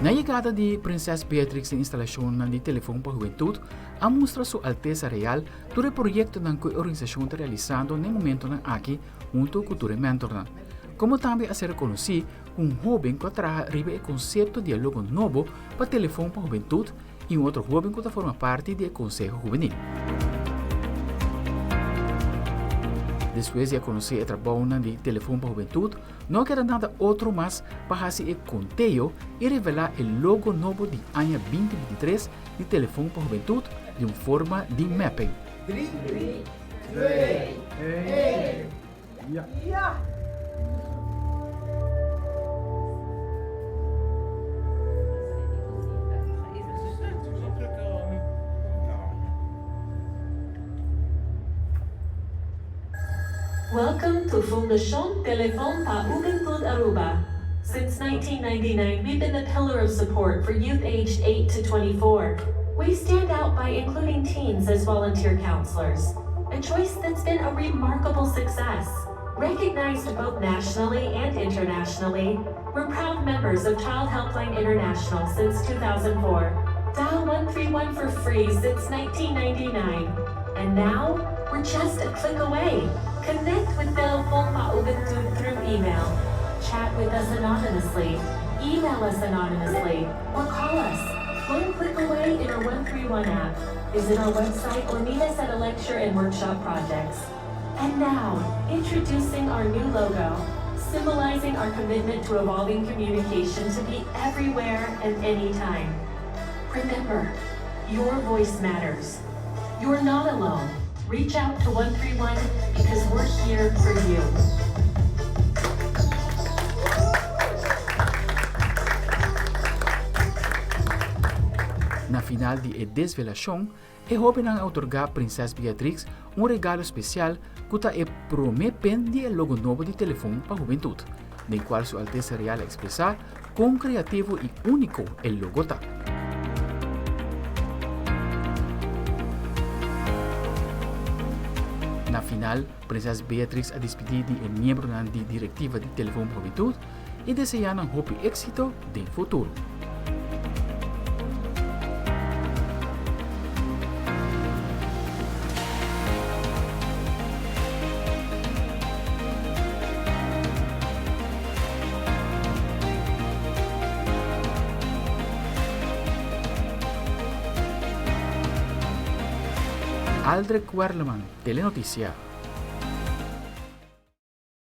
Na yegada di Prinses Beatrix den instalashonnan di Telefon pa Hubentut a mustra Su Altesa Real tur e proyektonan ku e organisashon ta realisando na e momentonan aki hunto ku tur e mentornan. Komo tambe a ser rekonosí ku un hóben ku a traha riba e konsepto di e logo nobo pa Telefon pa Hubentut i un otro hóben ku ta forma parti di e Konseho Hubenil. Despues di a konosé e trabounan di Telefon pa Hubentut, no a keda nada otro mas pa hasi e konteo i revelá e logo nobo di aña 2023 di Telefon pa Hubentut di un forma di mapping. Drie, twee, één, ja! Welcome to Fundacion Telefon pa Hubentud Aruba. Since 1999, we've been the pillar of support for youth aged 8 to 24. We stand out by including teens as volunteer counselors, a choice that's been a remarkable success. Recognized both nationally and internationally, we're proud members of Child Helpline International since 2004. Dial 131 for free since 1999. And now, we're just a click away. Connect with Telefon pa Hubentud through email. Chat with us anonymously. Email us anonymously. Or call us. One click away in our 131 app. Visit our website or meet us at a lecture and workshop projects. And now, introducing our new logo, symbolizing our commitment to evolving communication to be everywhere and anytime. Remember, your voice matters. You're not alone. Reach out to 131 because we're here for you. Na final di e desvelashon, e hóbennan a otorgá Prinses Beatrix un regalo spesial ku ta e promé pen di e logo nobo di Telefon pa Hubentut, den kual Su Altesa Real a ekspresá kon kreativo i úniko e logo ta. Na final, Prinses Beatrix a dispidí di e miembronan di direktiva di Telefon pa Hubentut i deseá nan hopi éksito den futuro. Aldrich Werleman, Telenoticia.